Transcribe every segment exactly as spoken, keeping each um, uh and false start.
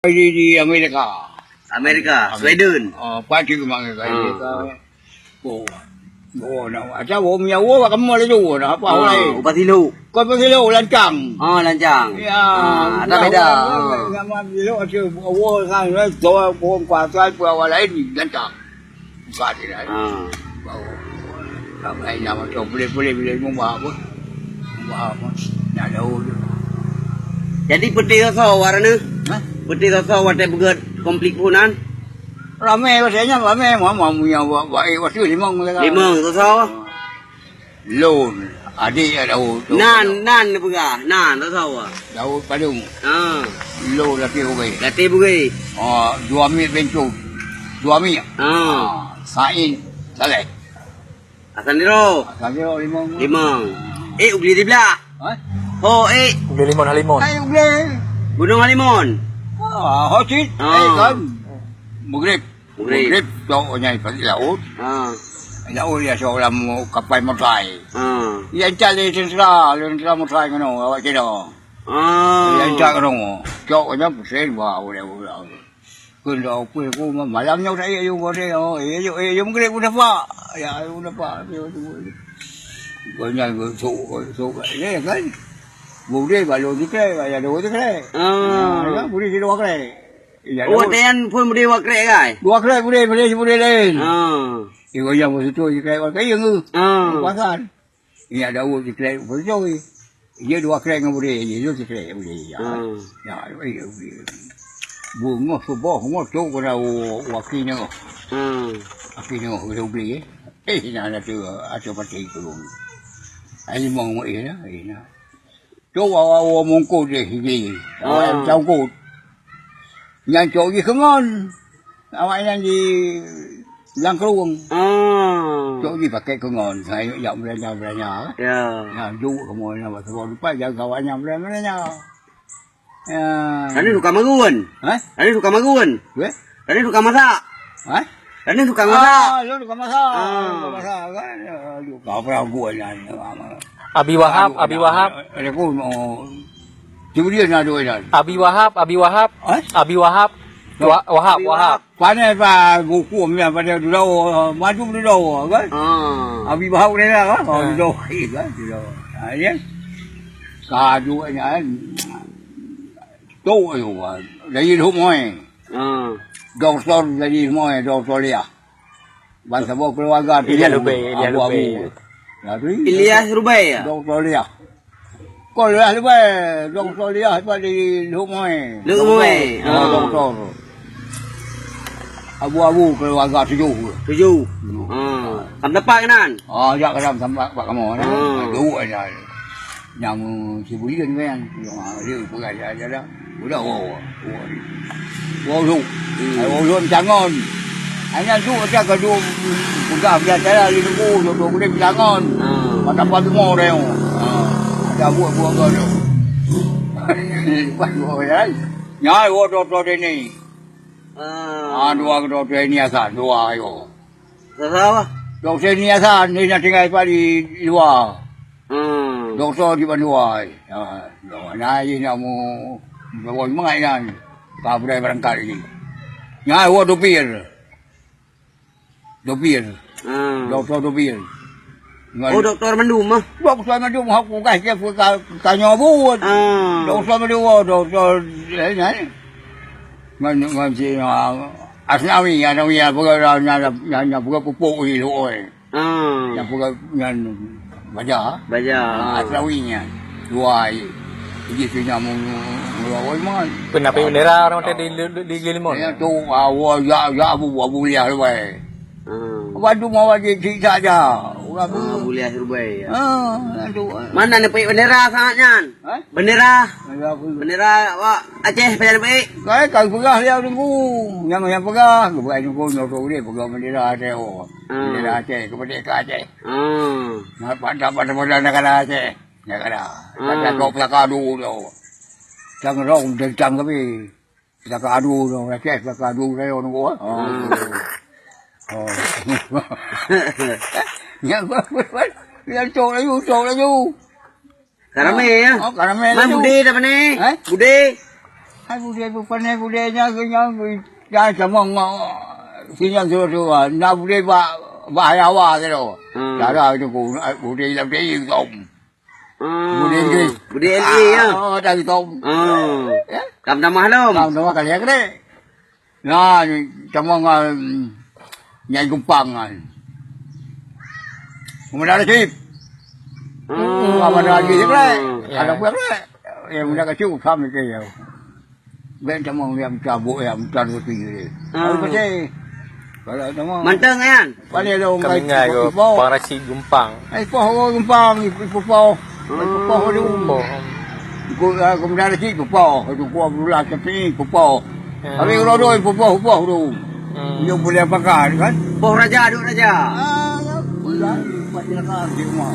Di, di Amerika. Amerika, Amerika. Sweden. Oh, pati keumak Amerika. Ah, Amerika. Ah. Oh. Oh, nak macam oh, minyak oh, bak kamoe laju, nak apa, ah, lain. Upah silu. Kau pergi lu lancang. Ah, lancang. Ya, ah, ada beda. Nama silu aja, oh, kan, tu, oh, kuasa, tu, awak lain, lancang. Buka dia lah. Ha. Bau. Tak payah nama tu. Boleh-boleh bila mau buat apa? Buat apa? Nak tahu tu. Jadi, peuti soe-soe awak na? Ha? Peuti soe-soe awak watèe beugèt konflik phôn nyan? Ramé, maksudnya ramé. Mama punya buat baik. Waktu limong mereka. Limong soe-soe? Lôn, adék Daud. Nan, nan neupeugah, nan, soe-soe? Daud Padum. Ha. Lôn Laté Bugé. Laté Bugé. Oh, dua miet Bentung. Dua miet. Ha. Ah, Said Saleh. Hasan Diro. Hasan Diro, Limong. Limong. Eh, Ubli di Blak. Ha? Oh, eh. Ubli Limon Halimon. Hai, Ubli. Gunung Halimon. Ah, Hosit. Ah. Eh, kan. Maghrib. Maghrib. Maghrib, cok nyan pasi laôt. Ha. Laôt ya seorang kapai motai. Ha. Ya entat lé tentera, lé tentera motai ngono, awak cedok. Ha. Ya entat ngono. Cok nyan pusing, wah, udah, udah. Kena apa aku malam nyoe tak yuk kau deh. Oh, ya yuk, ya yuk maghrib udah pak. Ya, udah pak. Kau nyan kau sok, sok, ya kan. Boleh balu dikre, ya dua dikre. Ha. Ya, boleh dua kre. Iya, oh, Daud. Watèe nyan phôn budé dua krek, kai? Dua krek budé, budé, budé laén. Ha. Ibu yang beutôi krek, krek yang tu. Ha. Pasan. Iya, Daud di krek beutôi. Iya, dua krek ngon budé, iya, dua krek budé, iya. Ha. Ya, iya, budé. Bungoh suboh, bungoh tu kena wakil nyoe. Ha. Wakil nyoe, budé, budé, eh. Eh, nah, ada tu, ada pati tu. Ai, mau, eh, nah, eh, nah. Tu awak-awak mungkot deh, di. Ah. Awak yang sangkut. Nyan cok jih keungon. Awak nyan di Langkrueng. Ah. Cok jih pakai keungon. Saya jak belanja-belanja. Ya. Nah, duk kamu nak buat sebab lupa jaga awak nyan belanja-belanja. Ya. Tadi tukang magun. Hah? Tadi tukang magun. Weh? Tadi tukang masak. Hah? Tadi tukang masak. Ah, lu tukang masak. Ah. Tukang masak kan. Ya, lu kau pernah buat lah. Abi Wahab, Abi Wahab. Ada pun mau. Cuma dia nak duit dah. Abi Wahab, Abi Wahab. Hah? Abi Wahab. Wa-, Wahab, Abi Wahab. Wahab. Panas pak hukum yang pada dulu, maju dulu kan. Ah. Abi Wahab ni lah kan. Oh, dulu kan. Dulu. Ha, ya. Kaduanya kan. Tu ayo. Dari rumah. Ha. Doktor jadi semua, doktor Liah. Ban saboh keluarga tu. Ilyas Lubeng, Ilyas Abu-abu. Lubeng. Jadi, Ilyas Lubeng, ya? Doktor Liah. Kau Liah Lubeng, doktor Liah tu di Lhok Moe. Lhok Moe. Ha, ha. Doktor. Abu-abu keluarga tujuh. Tujuh. Hmm. Ha. Tam dapat ke nan? Ah, jak ke dalam sambat bak kamu, eh. Ha. Dua aja. Nyang si Buyen kan, dia peugah dia, dia dah. Udah, oh, oh, oh. Wow, tu. Hmm. Ai, wow, tu, cangon. Hanya tu, macam kau tu, peugah, biasa lah, dia tunggu, tu, tu, boleh cangon. Ha. Mata padu mau dia. Ha. Ada buat-buat kau tu. Lepas dua orang, eh. Nyai, wow, tu, tu, dia ni. Ha. Ha, dua, tu, tu, ini asal, dua, ayo. Salah. Doktor ni asal, ni nak tinggal di luar. Hmm. Doktor di luar. Ha, nah, ini nak mu, bawa mai kan. Ka berai berangkat lagi. Nah, wa dopir. Dopir. Hmm. Doktor dopir. Oh, doktor mandum ah. Doktor mandum, aku kasih dia, aku tanya buat. Hmm. Doktor mandum, oh, doktor, eh, ni. Ngon, ngon si, ah, Asnawi, Asnawi, apa, nyan, nyan, nyan, apa, pupuk di luar, eh. Ah. Nyan, apa, nyan, baja. Baja. Ah, Asnawi nyan. Dua, eh. Jadi, tu nyan, mu, mu, mu, mu, mu. Pernah pergi bendera orang tadi di, di, di Gili Limon? Ya, tu, ah, wa, ya, ya, Abu, Abu Liah, tu, eh. Ah. Bantu mawar di, di, saja. Orang tu. Ah, Abu Liah Rubai, ya. Ah, tu, eh. Mana nak pergi bendera saat nyan? Ha? Bendera. Bendera apa? Bendera awak Aceh, pajan baik. Kai, kai peugah dia tunggu. Nyang, nyang peugah, peugah tunggu, nyoe tu dia peugah bendera Aceh, oh. Ah. Bendera Aceh, kemerdekaan Aceh. Ah. Nak pada, pada, pada negara Aceh. Negara. Ah. Pada kau pelaka dulu tu. Tang rong, tang kami. Pelaka adu tu, Aceh, pelaka adu saya nunggu, ah. Ah. Oh. Nyang, nyang cok laju, cok laju. Ka ramé, ya? Oh, ka ramé laju. Man Bude dah mana? Eh? Bude. Hai budé, bukan hai budé nyan, nyan, nyan sama ngon, si nyan suruh-suruh. Na budé bak, bak hayawa tu. Hmm. Cara tu ku, budé lam dayung tu. Hmm. Budé Inggris. Budé L A, ya? Ah, oh, dari tu. Hmm. Ya? Kam tamah lom? Kam tamah kali ya, kena. Nah, sama ngon Nyai Gumpang kan. Pemuda Rasyid. Hmm. Pemuda Rasyid je, Brek. Ya. Ada apa, Brek? Ya, pemuda Rasyid, sama ke ya. Brek sama yang cabut ya, mutar ke tinggi. Hmm. Kalau pasti, kalau sama. Manteng, kan? Paling ada orang Kami lain ngai ke ipoh. Bang Rasyid Gumpang. Eh, ipoh orang Gumpang, ipoh, ipoh. Ipoh tu. Ipoh. Iku, ah, kemudian ada cik ipoh. Itu ku Abdullah Syafi'i ipoh. Hmm. Tapi kalau tu ipoh, ipoh tu. Hmm. Dia boleh pakai, kan? Poh Raja, Duk Raja. Ah, ya. Boleh, empat jaka di rumah.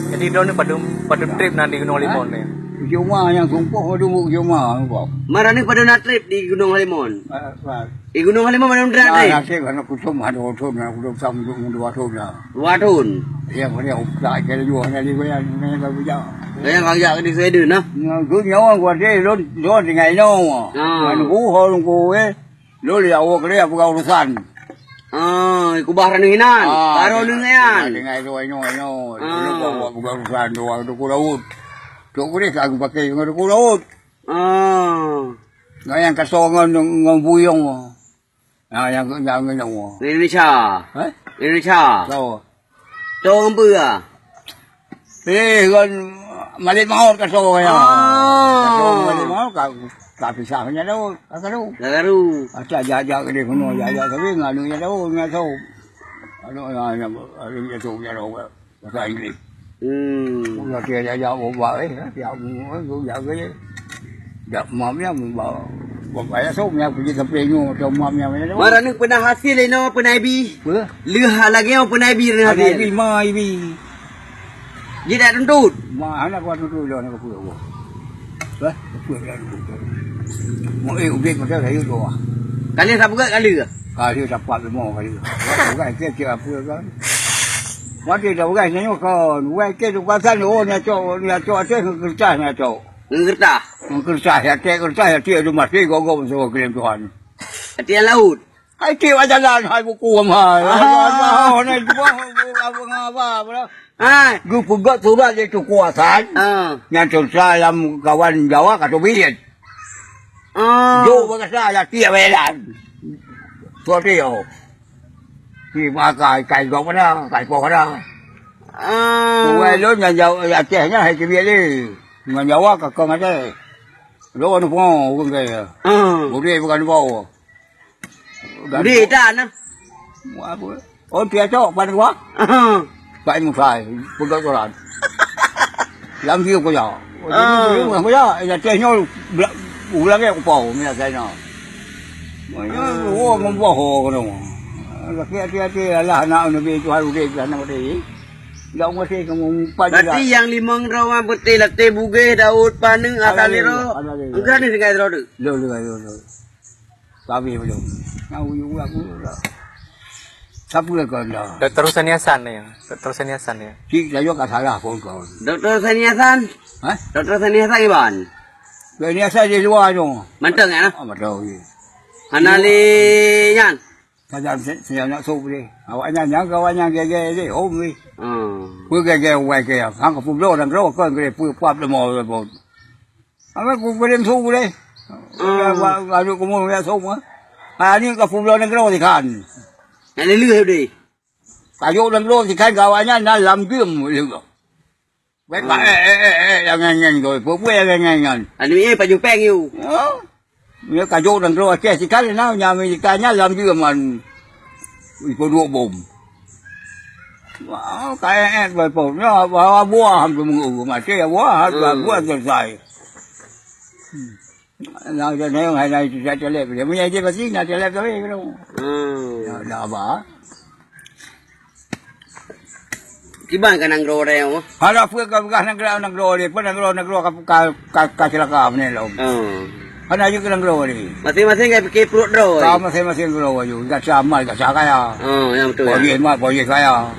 Jadi, dia ni pada, pada trip nak di Gunung Limon ni? Cuma yang sumpah tu, cuma, sumpah. Mara ni pada nak trip di Gunung Limon? Ah, ah. Di Gunung Halimah mana udah, ah, Dre? Nasib anak kusum ada otun, anak kusum sam untuk dua thon dah. Dua thon? Ya, mana utak kali dua, hanya lima yang, yang tak bijak. Yang kagak di Sweden, nah? Nah, tu nyawa gua deh, lon, lon tinggal nyawa. Ah. Kan ku, hol ku, eh. Lon ya, awak dia bukan urusan. Ah, kubah ranu hinan. Ah, baru tinggal, dengan tinggal dua nyawa, nyawa. Ah. Lu bawa bukan urusan, dua tu ku laut. Tu ku deh, aku pakai dengan ku laut. Ah. Nah, yang kasong ngon, ngon buyong. Ha, nyang, nyang, nyang, nyang. Indonesia. Eh? Indonesia. Tahu. Tahu ngon peue? Eh, kan Malik Maut ka soe ya. Ah. Ka soe Malik Maut ka, ka pisah nya dah, ka karu. Ka karu. Aca jak-jak ke dia kena, jak-jak tapi nganu nya dah, nya tahu. Anu, nya, nya, nya tahu, nya tahu. Bahasa Inggris. Hmm. Udah dia jajak ubak, eh, tiap minggu, eh, tu jaga je. Jak mam ya, bawa, bawa payah som ya, pergi sampai nyu, macam mam ya, macam tu. Mara ni pernah hasil ino, pernah ibi? Apa? Leuh lagi yang pernah ibi, pernah hasil. Ibi, ma ibi. Dia tak tuntut? Ma, anak kuat tuntut, dia anak kuat. Bah, betul lah tu. Mau, eh, ubit macam kayu tu, ah. Kali sapu kat kali ke? Kali dapat lima kali. Bukan, kira-kira apa kan? Mati dah bukan, nyonya kan. Bukan, kira tu pasal ni, oh, ni acok, ni acok atas, ni kertas, ni acok. Ni kertas? Ni kertas, ya, tek kertas, ya, tek tu mati, gogok, masuk ke dalam Tuhan. Hati yang laut? Hai, tiep jalan, hai, buku, hai. Ah. Hai, hai, hai, hai, hai, hai, hai, hai, hai, hai. Hai. Geupeugöt surat di Teungku Hasan. Ah. Nyang teusa lam kawan Jawa ka teubiet. Ah. Jok beugasa lam tiep jalan. Surat dia. Di maka ikai gok pada, ikai poh pada. Ah. Kuwai lôn nyang Jawa, Aceh nyan hai teubiet lé. Ngon Jawa ka kong Aceh. Lôn peurumoh ureueng kaya. Ah. Budé bukan bau. Gudé tan nah. Wah, apa? Oh, tiacok, pan kuah. Aha. Pak Musa, peugah Quran. Lam dia kuya. Oh, jadi Ah. dia kuya, ya teh nyol, bela-, ulang ya kupau, mina saya na. Mana, oh, membuah, oh, kena. Laki hati-hati, alah, anak Nabi Tuhan, udah, anak mati. Dah mati, kamu empat Berarti juga. Yang limong droe beutôi lateh bugeh, Daud, Paneuk, Ada Ataliro. Liro, ada Liro. Engkau ni dengan Daud. Lo, lo, lo, lo. Tapi belum. Nak uyu aku lah. Siapa kau dah? Doktor Husani Hasan ni. Doktor Husani Hasan ni. Cik, saya kat salah pun kau. Doktor Husani Hasan? Hah? Doktor Husani Hasan iban? Husani Hasan di luar tu. Manteng ya? Ah, betul. Hana le nyan. Saja saya nak sok deh. Awak nyan, nyan kawan nyan gege deh. Om ni. Hmm. Pun gege awak ke. Hang kau pun belum dan kau kau gege pun pap lemo pun. Apa ku kirim su lé? Hmm. Wa, wa, wa, ku mu ya su ma. Ha, ni ka publoe nanggroe sikan. Nak leleh deh. Kayok nanggroe sikan gawa nyan na lam gem lé. Wek ka, Hmm. eh, eh, eh, eh, yang ngen-ngen tu. Peue-peue yang ngen-ngen nyan? Anu, eh, pajoh peng you. Ya. Ni kayok nanggroe Aceh sikan na, nya Amerika nyan lam gem man. Ipo duek bom. Wah, kayak bapak. Ya, bawa buah hampir mengu. Mati ya buah, Hmm. buah selesai. Hmm. Nah, dia nengok hai naik tu saya telep. Dia punya dia pasti nak telep tapi belum. Hmm. Ya, dah apa? Kiban ka nanggroe orang. Kalau apa kau pegang nanggroe, nanggroe dia, pun nanggroe, nanggroe ka, ka, ka, ka celaka mana lom. Hmm. Hana jeuet keu nanggroe ni. Masing-masing ka pikir pruet droe. Ka masing-masing droe aju. Gata amal, gata kaya. Oh, ya betul. Polis mat, polis kaya.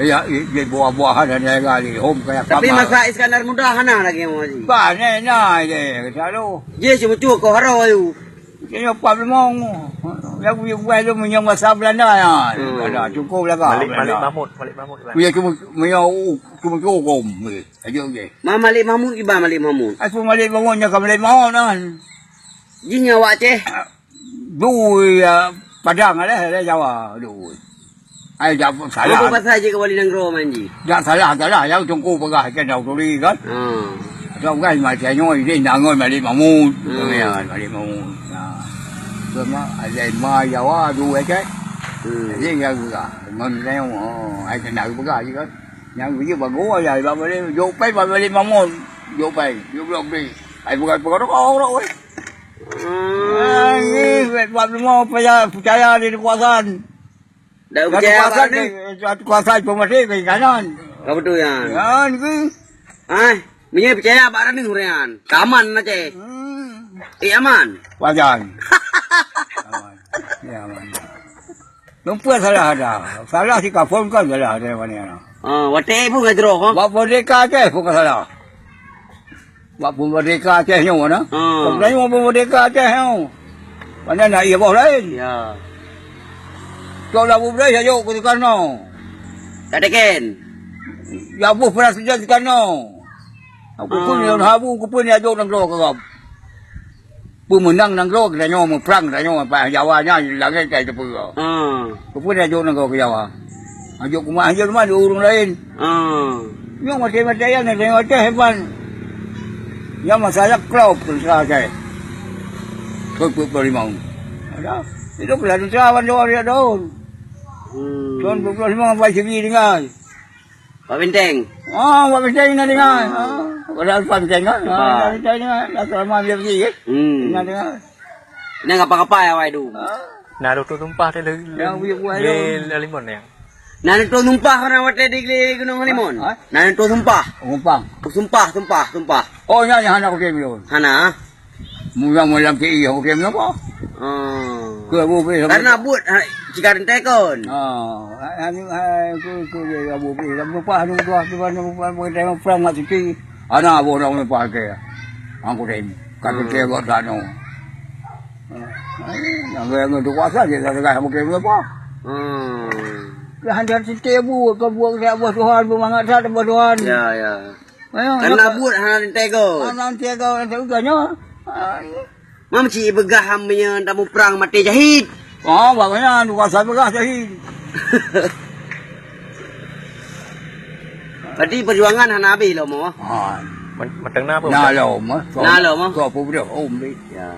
Ya, di buah-buahan dan lain-lain. Hom kaya Tapi kamar. Masa Iskandar Muda hana lagi, Mak Haji? Bah, neh, nah, je, kata tu. Dia cuma cuba kau harau ayu. Dia nyoe pat limong. Ya, buya buah tu menyang masa Belanda ya. Hmm. Ada cukup lah kau. Malik, Malik Mahmud, Malik Mahmud. Buya cuma, menyang, cuma cukup. Ayo, okey. Ma Malik Mahmud, iba Malik Mahmud. Aku Malik Mahmud, nyoe ka Malik Mahmud kan. Jih nyawa Aceh. Dua, ya, Padang ada, ada Jawa, dua. Ai, dak salah. Apa pasal je ke wali nanggroe manji? Dak salah, salah. Yang Teungku peugah ikan daun turi kan. Hmm. Atau bukan macam nyoe, ini nangon Malik Mahmud. Hmm. Ya, Malik Mahmud. Nah. Cuma ada ma Jawa dua kan. Hmm. Jadi yang peugah. Ngon saya, oh, ai kena peugah je kan. Yang dia bagus ya, Bang Malik. Jok pai Bang Malik Mahmud. Jok pai. Jok blok pi. Ai bukan perkara kau orang weh. Hmm. Ai, ni, buat semua percaya, percaya di kekuasaan. Dah percaya apa ni? Satu kuasa pemerintah ke kanan. Kau betul ya. Ya, ni. Ah, meunyoe percaya bak ranih urean. Kaman na ceh. Hmm. Eh, aman. Wajan. Aman. Ya, aman. Lumpur salah ada. Salah si kapon kan salah ada mana. Ah, watèe pun ngadroh, ha? Buat merdeka Aceh bukan salah. Bak peumerdeka Aceh nyoe na. Ha. Sebenarnya mau peumerdeka Aceh nyoe. Mana nak iya boh lain? Ya. Kau dah bubrai saja ke Soekarno. Tak teken. Ya boh perasaan Soekarno. Aku pun Ha. yang habu, aku pun ya jok nanggroe ke kau. Pemenang nanggroe kita nyoe, meuprang kita nyoe, Pak Jawa nya langit kai teupeu. Ha. Aku pun ya jok nanggroe ke Jawa. Ajok kumat aja rumah di ureueng lain. Ah. Nyang maté-maté ya nak tengok Aceh hebat. Ya masalah klop tentara Aceh. Keu peuet puluh lima. Ada. Itu pula tentara wan dua dia daun. Hmm. Tahun peuet puluh lima sampai segi tinggal. Pak Benteng. Ah, Pak Benteng ingat dengar. Ah, pada Pak Benteng kan. Ah, Pak Benteng ingat. Dah selama dia pergi, eh. Hmm. Ingat dengar. Ingat apa-apa ya, Wai, tu. Ah. Nah, tu tumpah tu lagi. Yang bujuk buah tu. Limon yang. Nah, tu tumpah orang watèe di Gunung Limon. Ha? Nah, tu tumpah. Tumpah. Tumpah, tumpah, tumpah. Oh, nya yang hana kutem tu. Hana. Mula malam ke iya kutem apa? Oh. Ke Abu Peh. Karena buat ha, jika rentai kon. Oh, hanya hai ku ku dia Abu Peh. Lam lupa anu dua tu anu perang mak siti. Ana Abu orang lupa ke. Aku tem. Kata Hmm. dia buat dano. Yang yang tu kuasa dia tak dengar mungkin apa. Hmm. Lah hantar siti Abu ke buat dia buat Tuhan, bermangat tak buat Tuhan. Ya, ya. Ayo, Karena nak buat hana tega. Hana tega, hana tega nyoe. Ah, iya. Mam cik begah ham nya tamu perang mati jahit. Oh, bak meunan, kuasa begah jahit. Berarti perjuangan hana habis lo mo. Ha. Matang na apa? Na lo mo. Na lo mo. Kau apa bro? Oh, ambil. Ya.